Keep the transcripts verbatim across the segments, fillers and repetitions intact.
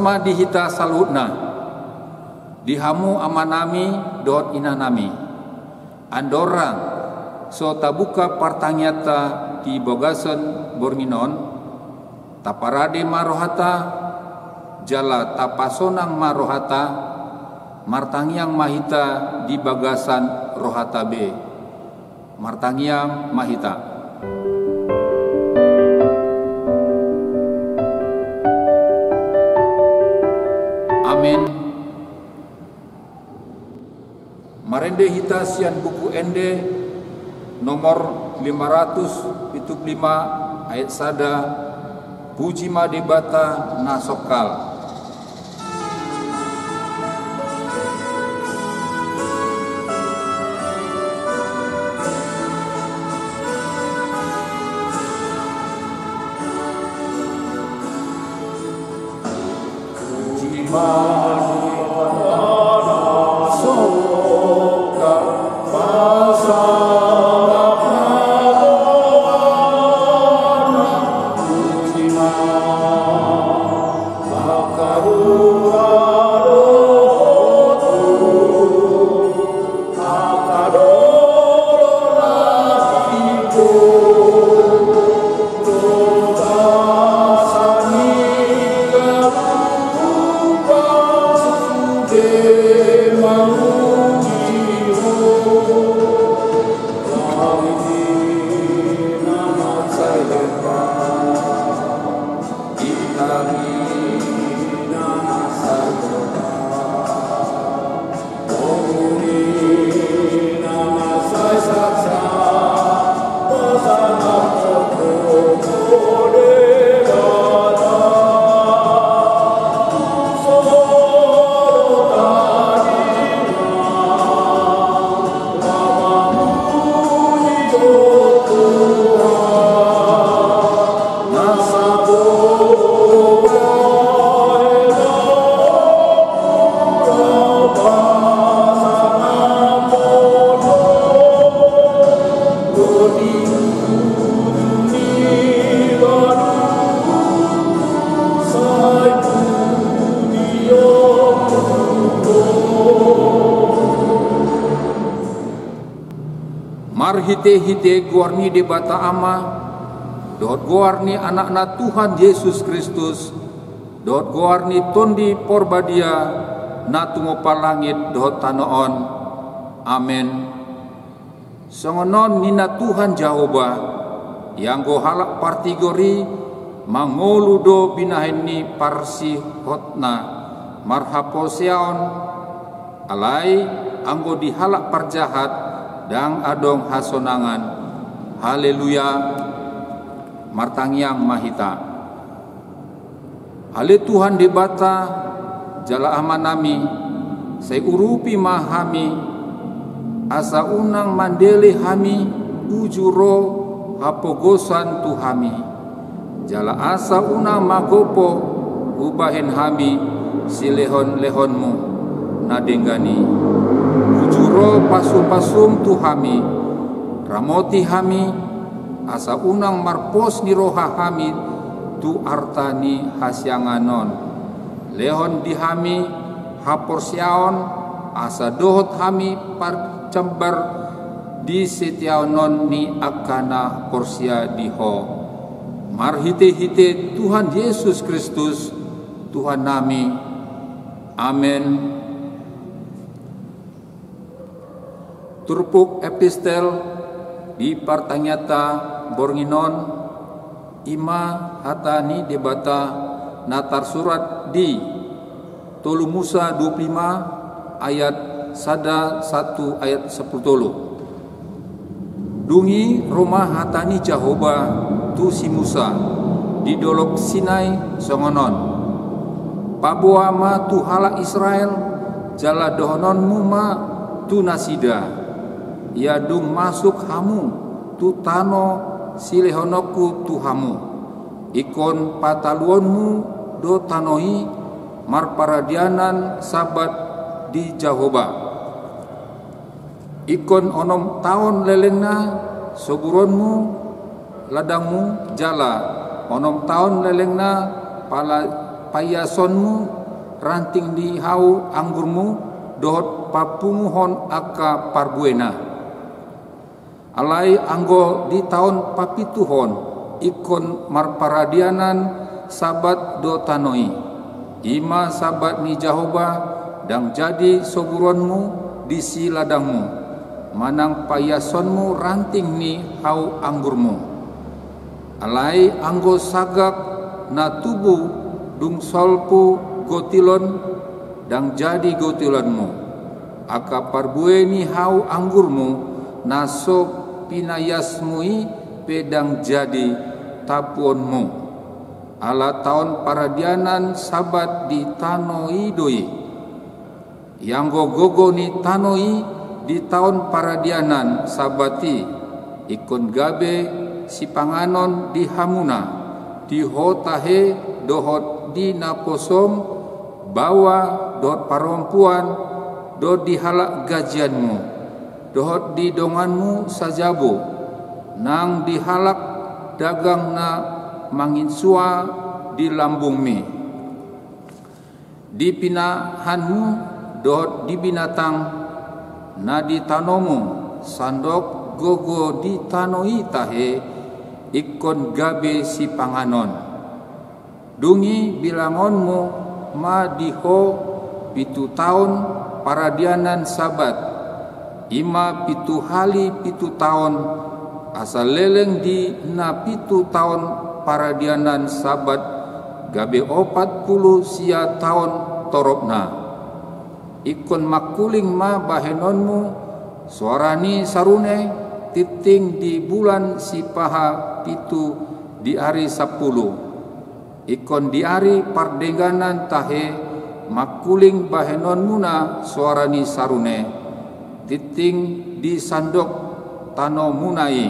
Ma di hita saluhutna, di hamu amanami dohot inanami. Andorang so tabuka partangianta di bagasan borngin on, taparade ma rohata, jala tapasonang ma rohata, martangiang ma hita di bagasan rohata be. Martangiang ma hita. Amen. Marende hita sian Buku Ende nomor lima ratus pitu pulu lima, ayat sada. Puji ma Debata na songkal. Marhite-hite goar ni Debata Ama, dohot goar ni Anakna Tuhan Jesus Kristus, dohot goar ni Tondi Porbadia, na tumompa langit dohot tano on. Amen. Songon on ninna Tuhan Jahowa, ianggo halak partigor i mangolu do binahen ni parsihotna marhaporseaon, alai anggo di halak parjahat ndang adong hasonangan. Haleluya. Martangiang ma hita. Ale Tuhan Debata jala Amanami, sai urupi ma hami, asa unang mandele hami uju ro hapogosan tu hami, jala asa unang magopo hubahen hami silehon-lehonmu na denggan i. Uju ro pasu-pasum tu hami, ramoti hami, asa unang marpos ni roha hami tu arta ni hasiangan on. Lehon di hami haporseaon, asa dohot hami parjambar di setiaonon ni angka na porsea di Ho. Marhite-hite Tuhan Jesus Kristus, Tuhannami. Amen. Turpuk epistel di partangiangta borngin on, i ma hata ni Debata na tarsurat di tolu Musa dua pulu lima ayat sada sahat tu ayat sampulu tolu. Dung i ro ma hata ni Jahowa tu si Musa di Dolok Sinai songon on: Paboa ma tu halak Israel, jala dohononmu ma tu nasida: Ia dung masuk hamu tu tano silehononku tu hamu, ingkon pataluonmu do tano i marparadianan Sabbat di Jahowa. Ingkon onom taon lelengna soburonmu ladangmu, jala onom taon lelengna pala paiasonmu ranting ni hau anggurmu, dohot papunguhon angka parbuena. Alai anggo di taon papituhon, ingkon marparadianan Sabat do tano i. I ma Sabat ni Jahowa, ndang jadi soburonmu disi ladangmu, manang paiasonmu ranting ni hau anggurmu. Alai anggo sagak na tubu dung salpu gotilon, ndang jadi gotilonmu. Angka parbue ni hau anggurmu na so pinaiasmu i pe ndang jadi tapuonmu. Ala taon paradianan Sabat di tano i do i. Ianggo gogo ni tano i di taon paradianan Sabat i, ingkon gabe sipanganon di hamuna, di ho tahe dohot di naposom, baoa dohot parompuan, dohot di halak gajianmu, dohot di donganmu sajabu, nang di halak dagang na manginsua di lambungmi. Di pinahanmu dohot di binatang na di tanomu, sandok gogo di tano i tahe, ingkon gabe sipanganon. Dung i bilangonmu ma di ho pitu taon paradianan Sabat, i ma pitu hali pitu taon, asa leleng di na pitu taon paradianan Sabat gabe opat pulu sia taon toropna. Ingkon mangkuling ma bahenonmu soara ni sarune, tingting di bulan sipaha pitu di ari sampulu. Ingkon di ari pardengganan tahe mangkuling bahenonmuna soara ni sarune, tingting di sandok tanomuna i.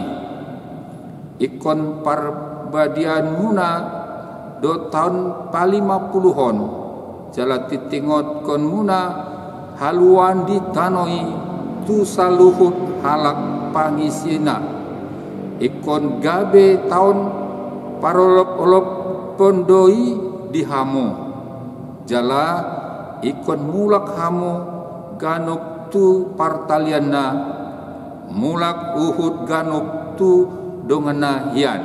Ingkon parbadiaanmuna do taon palimapuluhon, jala tingtingkonmuna haluaon di tano i tu saluhut halak pangisina. Ingkon gabe taon parolopolopon do i di hamu. Jala ingkon mulak hamu ganup tu partalianna, mulak huhut ganup tu donganna hian.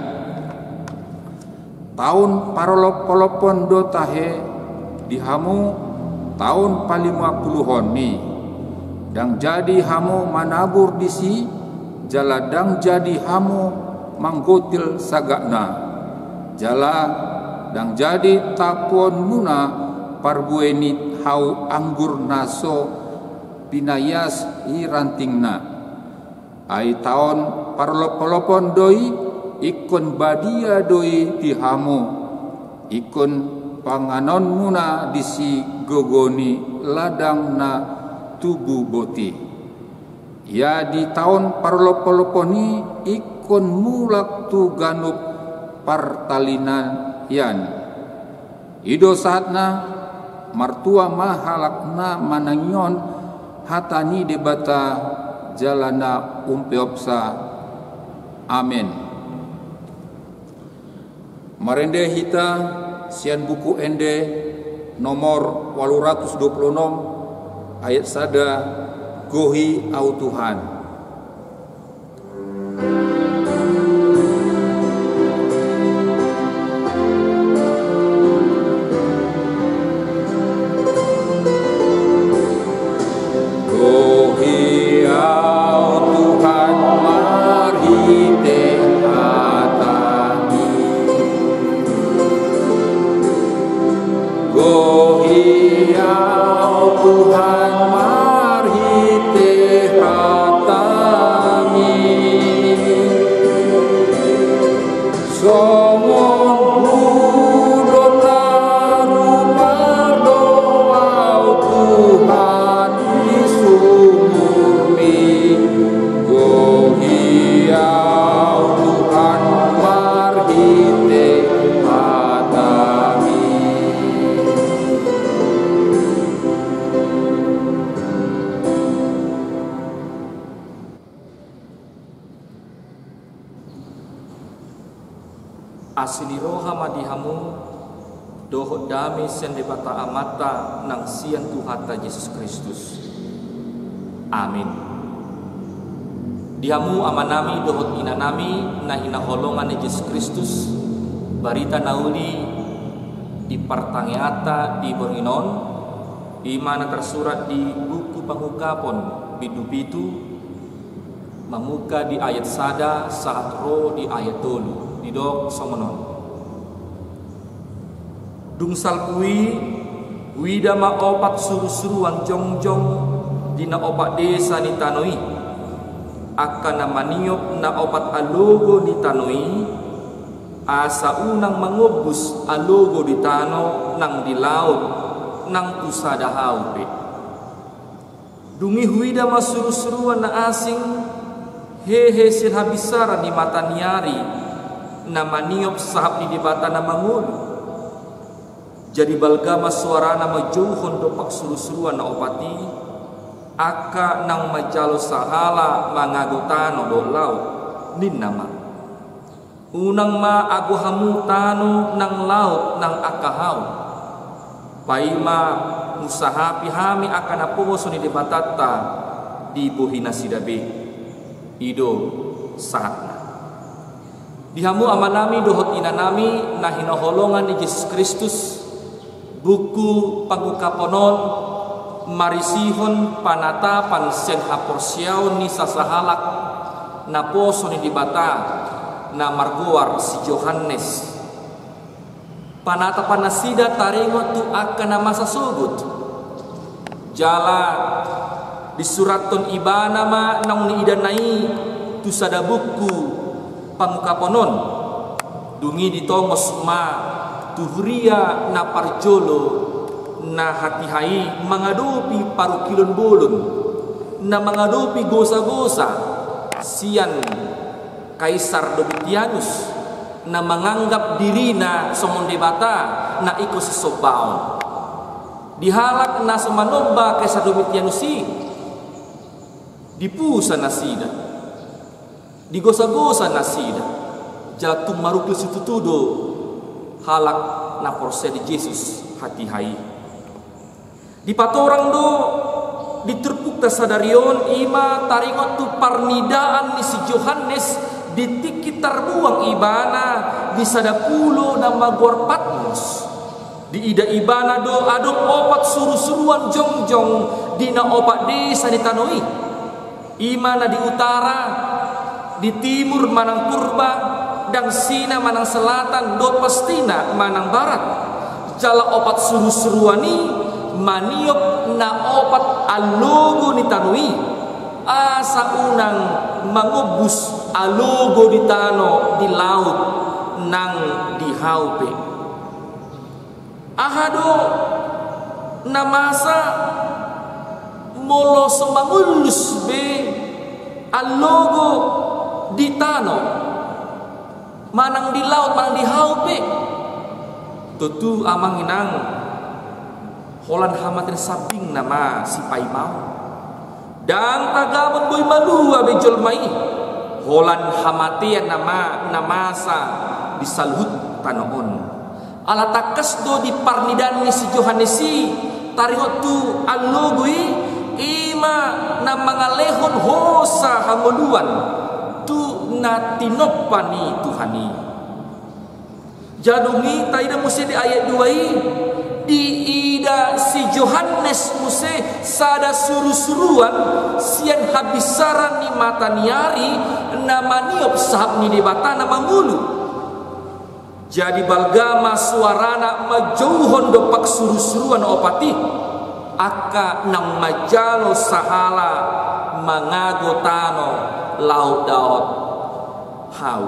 Taon parolopolopon do tahe di hamu taon palimapuluhon i. Ndang jadi hamu manabur disi, jala ndang jadi hamu manggotil sagakna. Jala ndang jadi tapuonmuna parbue ni hau anggur na so pinaias i rantingna. Ai taon parolopolopon do i, ingkon badia do i di hamu, ingkon panganonmuna disi gogo ni ladang na tubu boti. Ia di taon parolopolopon i ingkon mulak tu ganup partalian. I do sahatna. Martua ma halak na manangihon hata ni Debata jala na umpeopsa. Amen. Marende hita sian Buku Ende nomor ualu ratus dua pulu onom, ayat sada, Gohi Ahu Tuhan. Gohi Ahu Tuhan marhite hataMi. Gohi Ahu Tuhan marhite hataMi. Songon hudon na rupa do Ahu Tuhan di sumurMi. Gohi Ahu Tuhan marhite hataMi. Asi ni roha ma di hamu, Dohot dame sian Debata Amanta nang sian Tuhanta Jesus Kristus. Amin. Di hamu amanami dohot inanami na hinaholongan ni Jesus Kristus, barita na uli di partangiangta di borngin on, i ma na tarsurat di buku Pangungkapon bindu pitu, mamungka di ayat sada sahat ro di ayat tolu, didok songon on. Dung salpu i, huida ma opat surusuruan jongjong di na opat desa ni tano i, angka na maniop na opat alogo ni tano i, asa unang mangombus alogo di tano nang di laut nang tu sada hau pe. Dung i huida ma surusuruan na asing, hehe sian habinsaran ni mataniari, na maniop sahap ni Debata na mangolu. Jadi balga ma soarana manjouhon dompak surusuruan na opat i, angka naung manjalo sahala mangago tano dohot laut, ninna ma: Unang ma ago hamu tano nang laut nang angka hau. Paima husahapi hami angka naposo ni Debatanta, dibohi nasida be. I do sahatna. Di hamu amanami dohot inanami na hinaholongan ni Jesus Kristus, buku Pangungkapon on marisihon panatapan sian haporseaon ni sasahalak naposo ni Debata na margoar si Johannes. Panatapan nasida taringot tu angka na masa sogot. Jala disurathon ibana ma naung niidana i tu sada buku Pangungkapon on. Dung i ditongos ma tu huria na parjolo na hatiha i mangadopi parungkilon bolon, na mangadopi gosagosa sian Kaisar Domitianus, na manganggap dirina songon debata na ingkon sisombaon. Di halak na so manomba Kaisar Domitianus i, dipusa nasida, digosagosa nasida, jala tung marungkil situtu do halak na porsea di Jesus hatiha i. Dipatorang do di turpukta sadari on, i ma taringot tu parnidaan ni si Johannes di tingki tarbuang ibana di sada pulo na margoar Patmos. Diida ibana do adong opat surusuruan jongjong di na opat desa ni tano i. I ma na di utara, di timur manang purba, dangsina manang selatan, dohot pastina manang barat. Jala opat surusuruan i maniop na opat alogo ni tano i, asa unang mangombus alogo di tano, di laut nang di hau pe. Aha do na masa molo so mangombus be alogo di tano, manang di laut, manang di hau pe? Tontu amang inang, holan hamatean sambing nama sipaimaon. Ndang tagamon boi malua be jolma i holan hamatean nama na masa di saluhut tano on. Ala tangkas do di parnidaan ni si Johannes i taringot tu alogo i, i ma na mangalehon hosa hangoluan tu na tinompa ni Tuhan i. Jala dung i taida muse di ayat dua i, diida si Johannes muse sada surusuruan sian habinsaran ni mataniari na maniop sahap ni Debata na mangolu. Jadi balga ma soarana manjouhon dompak surusuruan opat i, angka naung manjalo sahala mangago tano, laut dohot hau.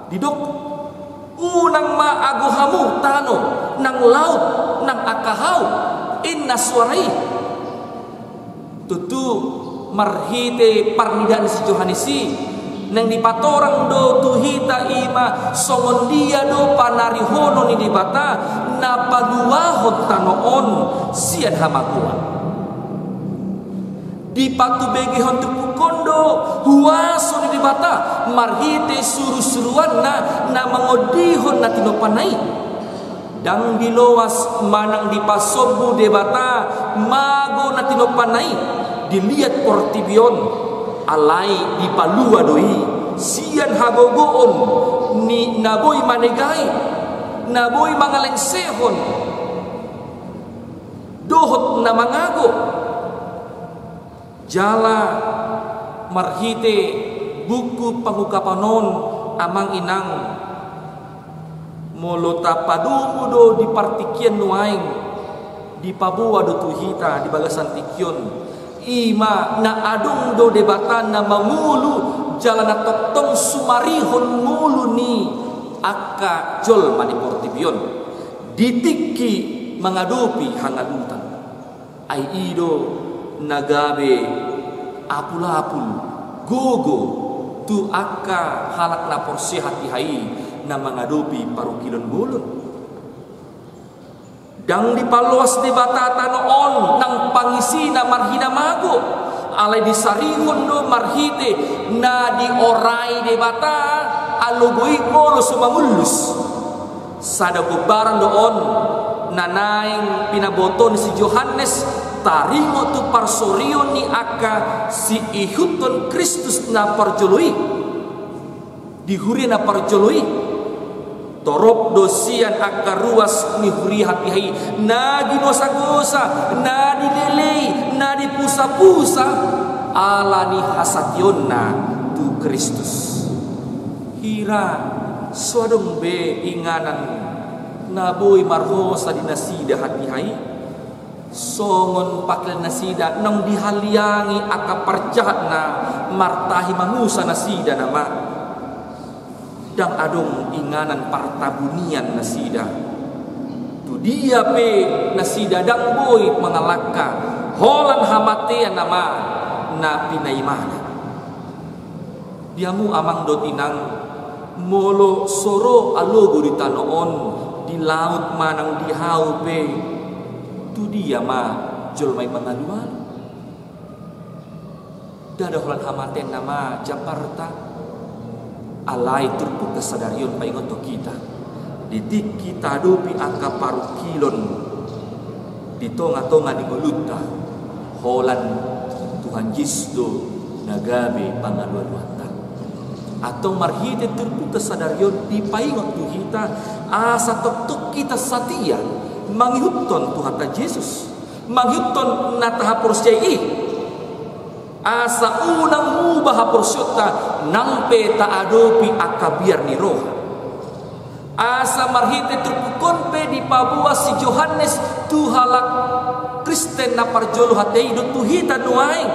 Didok: Unang ma ago hamu tano nang laut nang angka hau, inna soara i. Tontu marhite parnidaan si Johannes i, naeng dipatorang do tu hita i ma songon dia do panarihonon ni Debata na paluahon tano on sian hamagoan. Dipatubegehon turpuk on do huaso ni Debata marhite surusuruanna na mangondihon na tinompana i. Ndang diloas manang dipasombu Debata mago na tinompanna i di liat portibi on, alai dipalua do i sian hagogoon ni na boi manegai, na boi mangalengsehon dohot na mangago. Jala marhite buku Pangungkapon on, amang inang, molo tapadomu do di partingkian nuaeng, dipaboa do tu hita di bagasan tingki on, i ma na adong do Debata na mangolu jala na tongtong sumarihon ngolu ni angka jolma di portibi on di tingki mangadopi hangalutan. Ai i do na gabe apulapul, gogo tu angka halak na porsea hatiha i na mangadopi parungkilon bolon. Ndang dipaloas Debata tano on nang pangisina marhina mago, alai disarihon do marhite na diorai Debata alogo i molo so mangullus. Sada gombaran do on na naeng pinaboto ni si Johannes taringot tu parsorion ni angka siihuthon Kristus na parjolo i di huria na parjolo i. Torop do sian angka ruas ni huria hatiha i na ginosagosa, na dilelei, na dipusapusa ala ni hasatiaonna tu Kristus. Hira so adong be inganan na boi marhosa di nasida hatiha i? Songon pakilan nasida naung dihaliangi angka parjahat na martahi mamusa nasida nama. Ndang adong inganan partabunian nasida. Tu dia pe nasida ndang boi mangalangka holan hamatean nama na pinaimana. Di hamu amang dohot inang, molo so ro alogo di tano on, di laut manang di hau pe, tu dia ma jolma i mangalualu? Ndada holan hamatean nama jambarta. Alai turpukta sadari on paingothon hita, di tingki taadopi angka parungkilon di tongatonga ni ngolunta, holan Tuhan Jesus do na gabe pangalualuanta. Antong marhite turpukta sadari on dipaingot tu hita asa tongtong hita satia mangihuthon Tuhanta Jesus, mangihuthon na tahaporseai i. Asa unang muba haporseaonta nang pe taadopi angka biar ni roha. Asa marhite turpuk on pe dipaboa si Johannes tu halak Kristen na parjolo hatiha i dohot tu hita nuaeng,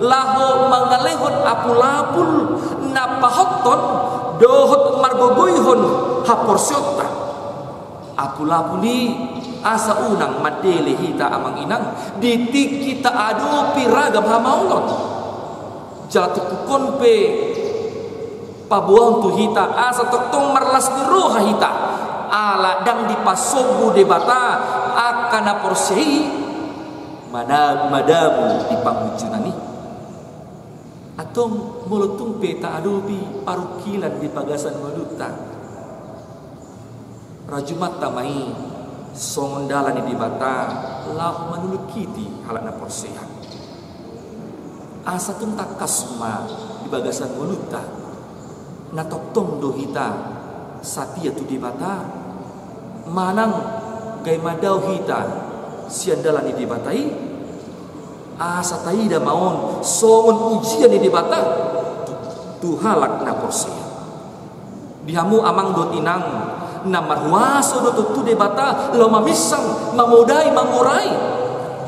laho mangalehon apulapul na pahothon dohot margogoihon haporseaonta. Apulapul i asa unang mandele hita amang inang di tingki taadopi ragam hamaolon. Jala turpuk on pe paboaon tu hita asa tongtong marlas ni roha hita, ala ndang dipasombu Debata angka na porsea i mana-, madabu di pangunjunan i. Antong molo tung pe taadopi parungkilan di bagasan ngolunta, rajumanta ma i songon dalan ni Debata laho manulingkiti halak na porsea. Asa tung tangkas ma di bagasan ngolunta, na tongtong do hita satia tu Debata, manang gabe mandao hita sian dalan ni Debata i? Asa taida ma on songon ujian ni Debata tu, tu halak na porsea. Di hamu amang dohot inang, na marhuaso do tontu Debata laho maminsang, mamodai, mangurai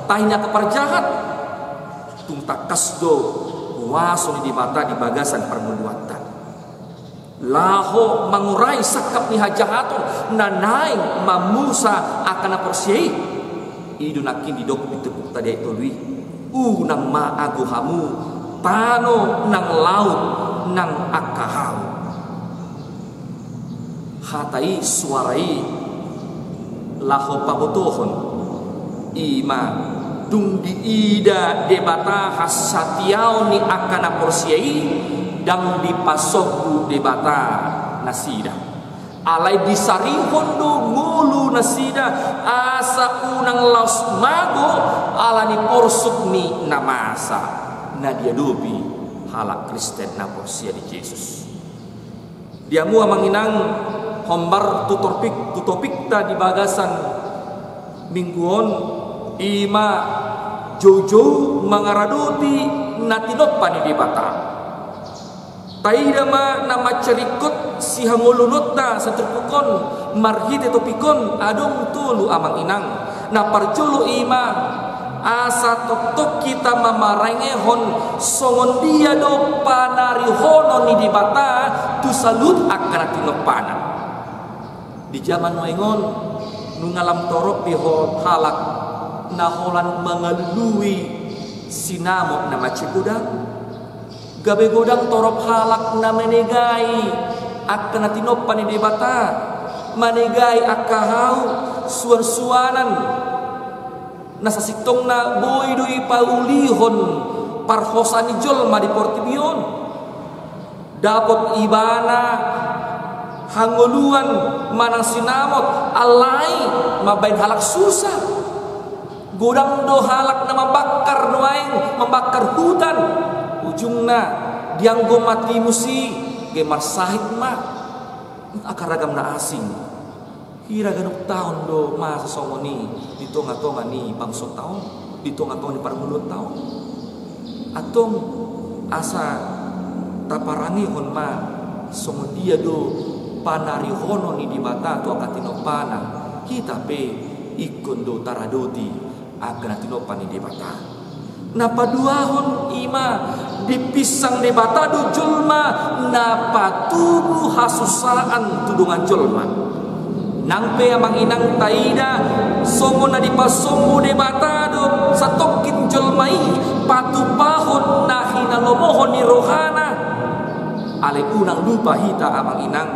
tahi ni angka parjahat. Tung tangkas do huaso ni Debata di bagasan parngoluanta laho mangurai sangkap ni hajahaton na naeng mamusa angka na porsea i. I do nangkin didok di turpukta di ayat tolu i: Unang ma ago hamu tano nang laut nang angka hau. Hata i, suara i laho pabotohon i ma, dung diida Debata hasatiaon ni angka na porsea i, ndang dipasombu Debata nasida. Alai disarihon do ngolu nasida asa unang laos mago ala ni porsuk ni na masa na diadopi halak Kristen na porsea di Jesus. Di hamu amang inang, hombar tu topik, tu topikta di bagasan minggu on, i ma joujou mangaradoti na tinompa ni Debata. Taida ma na mansai ringkot sihangoluononta saturpuk on marhite topik on, adong tolu amang inang. Na parjolo i ma asa tongtong hita mamarangehon songon dia do panarihonon ni Debata tu saluhut angka na tinompana. Di jaman nuaeng on nunga lam torop be ho halak na holan mangalului sinamot na mansai godang. Gabe godang torop halak na manegai angka na tinompa ni Debata, manegai angka hau suansuanan na sasintongna boi do ipaulihon parhosa ni jolma di portibi on. Dapot ibana hangoluan manang sinamot, alai mambahen halak susa. Godang do halak na mambakar nuaeng, mambakar hutan. Ujungna dianggo mati musi, gabe marsahit ma. Angka ragam na asing. Hira ganup taon do masa songon i di tongatonga ni bangsonta on, di tongatonga ni parngoluonta on. Antong asa taparangehon ma songon dia do panarihonon ni Debata tu angka tinompana, hita pe ingkon do taradoti angka na tinompa ni Debata. Na paduahon i ma dipinsang Debata do jolma na patubu hasusaan tu dongan jolma. Nang pe amang inang taida songon na dipasombu Debata do satongkin jolma i patupahon na hinalomohon ni rohana. Alai unang lupa hita amang inang,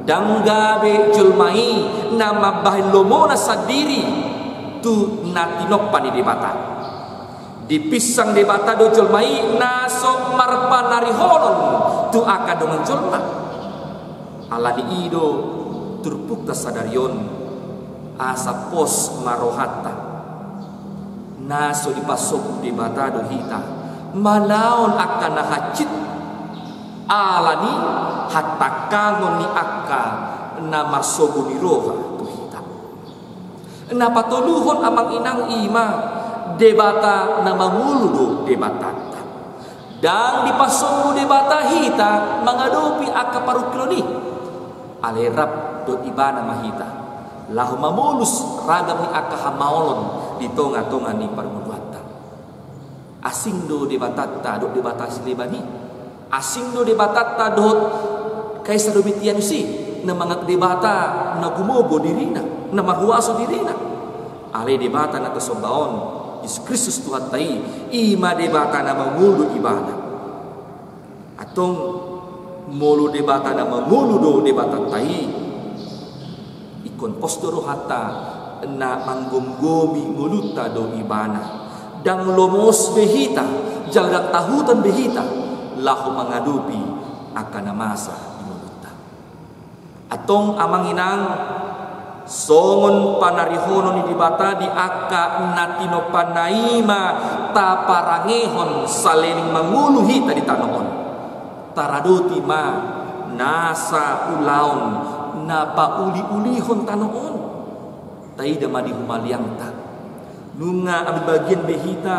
ndang gabe jolma i na mambahen lomona sandiri tu na tinompa ni Debata. Dipinsang Debata do jolma i na so marpanarihonon tu angka dongan jolma. Ala ni i do turpukta sadari on asa pos ma rohanta. Na so dipasombu Debata do hita manaon angka na hansit ala ni hatangkangon ni angka na marsogo ni roha tu hita. Na patoluhon amang inang i ma Debata na mangolu do Debatanta. Ndang dipasombu Debata hita mangadopi angka parungkilon i. Alai rap dohot Ibana ma hita laho mamolus ragam ni angka hamaolon di tongatonga ni parngoluonta. Asing do Debatanta dohot debata sileban i. Asing do Debatanta dohot Kaisar Domitianus i, na manganggap Debata na gumogo dirina, na marhuaso dirina. Alai Debata na tasomba on, Jesus Kristus Tuhanta i, i ma Debata na mangolu do Ibana. Antong molo Debata na mangolu do Debatanta i, ingkon pos do rohanta na manggomgomi ngolunta do Ibana. Ndang lomos be hita, jala ndang tahuton be hita laho mangadopi angka na masa di ngolunta. Antong amang inang, songon panarihonon ni Debata di angka na tinompana i ma taparangehon saleleng mangolu hita di tano on. Taradoti ma nasa ulaon na pauliulihon tano on. Taida ma di humaliangta. Nunga ambil bagian be hita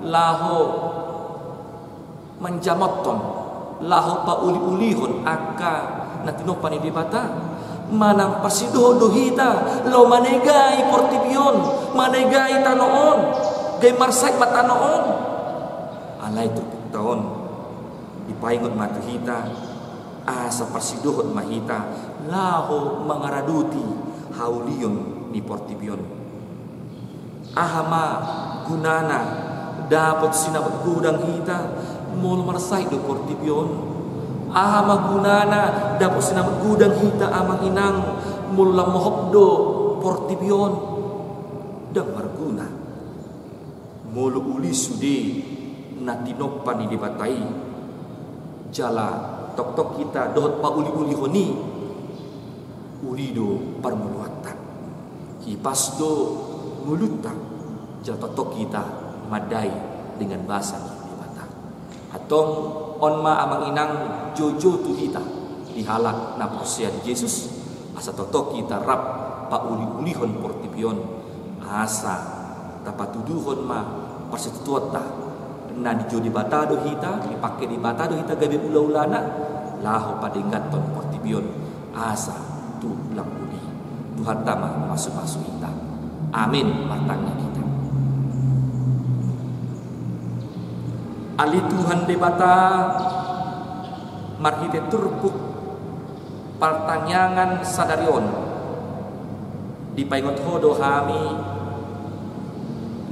laho manjamothon, laho pauliulihon angka na tinompa ni Debata. Manang parsidohot do hita laho manegai portibi on, manegai tano on, gabe marsahit ma tano on. Alai turpukta on dipaingot ma tu hita, asa parsidohot ma hita laho mangaradoti haulion ni portibi on. Aha ma gunana dapot sinamot godang hita molo marsahit do portibi on? Aha ma gunana dapot sinamot godang hita amang inang molo lam mohop do portibi on? Ndang marguna. Molo uli sude na tinompa ni Debata i, jala tongtong hita dohot pauliulihon i, uli do parngoluonta. Hipas do ngolunta, jala tongtong hita mandai dengan basa ni Debata. Antong on ma amang inang, joujou tu hita di halak na porsea di Jesus, asa tongtong hita rap pauliulihon portibi on, asa tapatuduhon ma parsitutuonta. Na dijou Debata do hita, dipangke Debata do hita gabe ulaulana, laho padengganhon portibi on asa tung lam uli. Tuhanta ma mamasumasu hita. Amin. Martangiang hita. Ale Tuhan Debata, marhite turpuk partangiangan sadari on, dipaingot Ho do hami,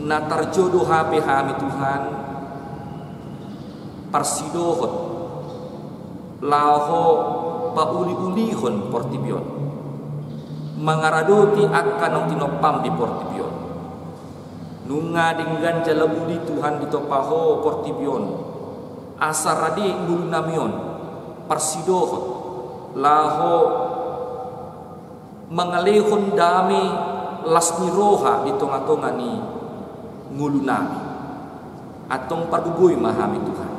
na tarjou do hape hami Tuhan, parsidohot laho pauliulihon portibi on, mangaradoti angka naung tinompaM di portibi on. Nunga denggan jala uli Tuhan ditompa Ho portibi on, asa rade ngolunami on parsidohot laho mangalehon dame, las ni roha di tongatonga ni ngolunami. Antong pargogoi ma hami Tuhan,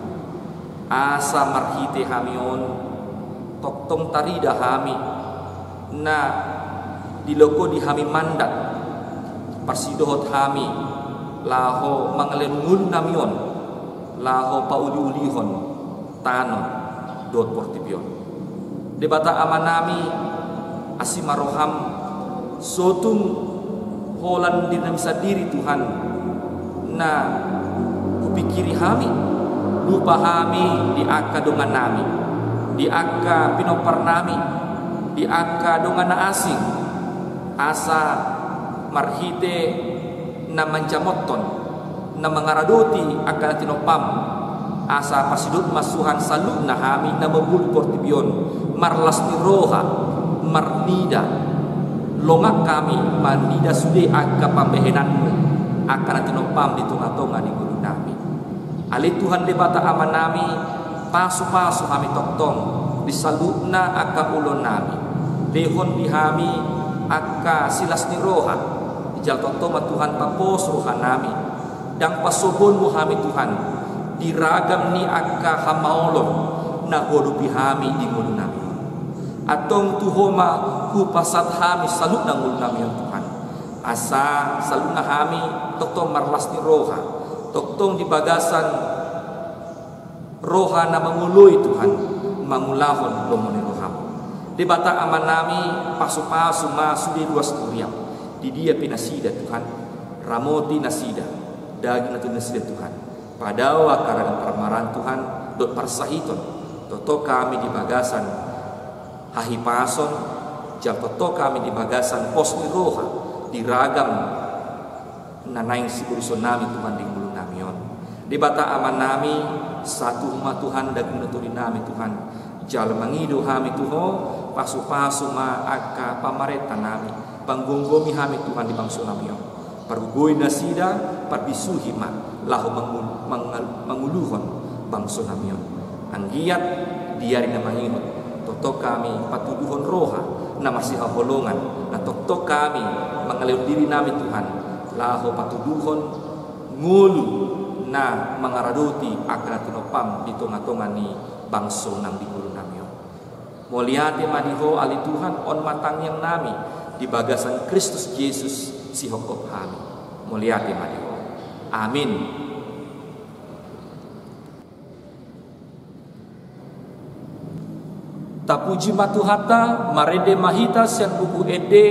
asa marhite hami on tongtong tarida hami, na dilehon Ho di hami mandat, parsidohot hami laho mangalehon ngolunami on laho pauliulihon tano dohot portibi on. Debata Amanami, asi ma rohaM, so tung holan dirinami sandiri Tuhan, na hupingkiri hami, lupa hami di angka dongannami, di angka pinomparnami, di angka dongan na asing, asa marhite na manjamothon, na mangaradoti angka na tinompaM, asa parsidohot ma Tuhan saluhutna hami na mangolu portibi on, marlas ni roha, marnida, longang hami manida sude angka pambahenanMu, angka na tinompaM di tongatonga ni ngolunami. Ale Tuhan Debata Amanami, pasupasu hami tongtong di saluhutna angka ulaonnami. Lehon di hami angka silas ni roha, jala tongtong ma Tuhan papos rohanami. Ndang pasobuonMu hami Tuhan di ragam ni angka hamaolon na huadopi hami di ngolunami. Antong tu Ho ma hupasahat hami saluhutna ngolunami on Tuhan, asa saluhutna hami tongtong marlas ni roha, tongtong di bagasan roha na mangoloi Tuhan, mangulahon lomo ni rohaM. Debata Amanami, pasupasu ma sude ruas ni huriaM, di dia pe nasida Tuhan, ramoti nasida, daging na tuli nasida Tuhan. Padao angka ragam parmaraan Tuhan, dohot parsahiton, tongtong hami di bagasan hahipason, jala tongtong hami di bagasan pos ni roha, di ragam na naeng sibolusonnami Tuhan di ngolunami on. Debata Amanami, satuhu ma Tuhan daging na tulinami Tuhan, jala mangido hami tu Ho, pasupasu ma angka pamarentanami, panggomgomi hami Tuhan di bangsonami on. Pargogoi nasida, parbisuhi ma, laho mangul-, mangal-, manguluhon bangsonami on. Anggiat di ari na mangihut, tongtong hami patuduhon roha na marsihaholongan, na tongtong hami mangalehon dirinami Tuhan, laho patuduhon ngolu na mangaradoti angka na tinompaM di tongatonga ni bangso nang di ngolunami on. Mauliate ma di Ho ale Tuhan, on ma tangiangnami, di bagasan Kristus Jesus sihophop hami. Mauliate ma di Ho. Amin. Tapuji ma Tuhanta, marende ma hita sian Buku Ende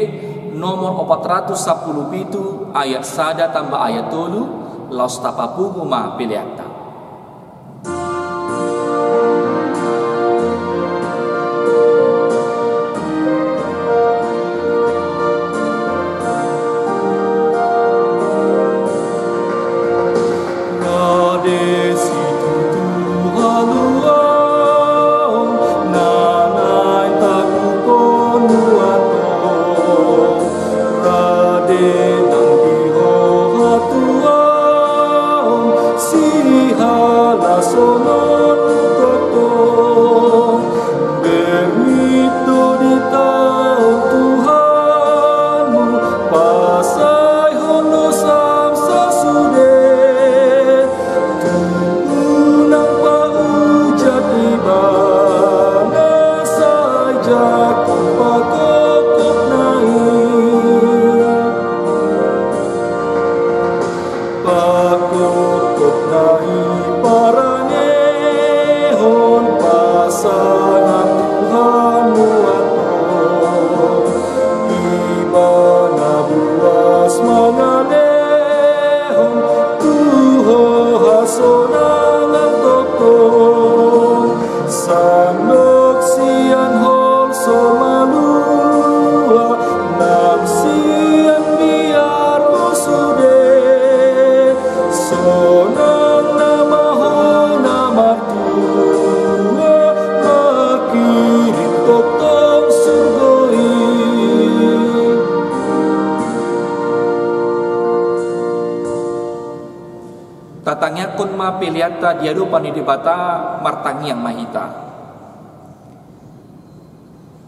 nomor opat ratus sampulu pitu, ayat sada tamba ayat tolu, laos tapapungu ma peleanta. Tangiangkon ma peleanta di adopan ni Debata. Martangiang ma hita.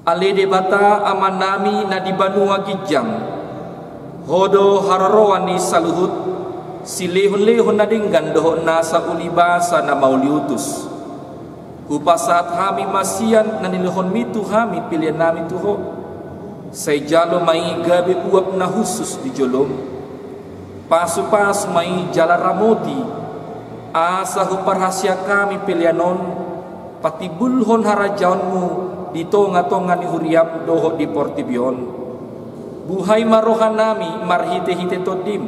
Ale Debata Amanami na di banua ginjang, Ho do haroroan ni saluhut silehonlehon na denggan dohot nasa ulibasa na mauliutus. Hupasahat hami ma sian na nilehonmi tu hami peleannami tu Ho. Sai jalo ma i gabe uap na hushus di jolom. Pasupasu ma i jala ramoti, asa huparhaseang hami pelean on patimbulhon harajaonmu di tongatonga ni huriam dohot di portibi on. Buhai ma rohanami marhitehite Tondim,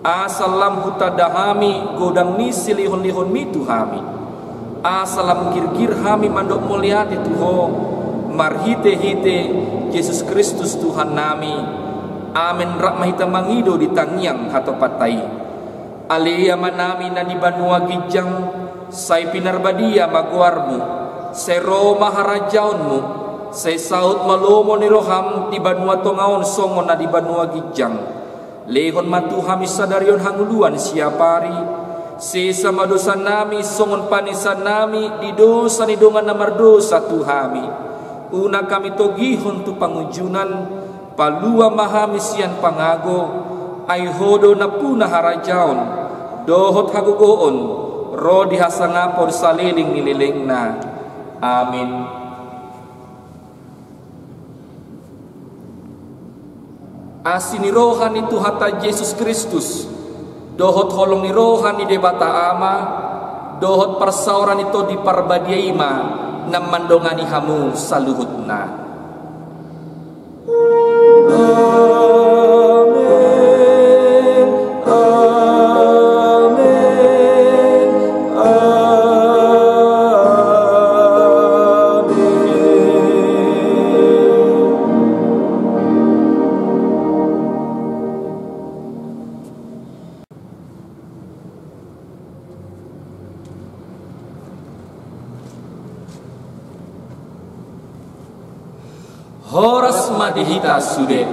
asa lam hutanda hami godang ni silehonlehonmi tu hami. Asa lam girgir hami mandok mauliate tu Ho, marhitehite Jesus Kristus Tuhannami. Amen. Rap ma hita mangido di tangiang hatopanta i. Ale Amanami na di banua ginjang, sai pinarbadia ma goarmu, sai ro ma harajaonmu, sai saut ma lomo ni roham di banua tonga on songon na di banua ginjang. Lehon ma tu hami sadari on hangoluan siapari. Sesa ma dosanami songon panesanami di dosa ni dongan na mardosa tu hami. Unang hami togihon tu pangunjunan, palua ma hami sian pangago. Ai Ho do nampuna harajaon dohot hagogoon ro di hasangapon saleleng ni lelengna. Amin. Asi ni roha ni Tuhanta Jesus Kristus, dohot holong ni roha ni Debata Ama, dohot parsaoran ni Tondi Parbadia i ma na mandongani hamu saluhutna. Amen. Amen. Amen. Horas ma di hita sude.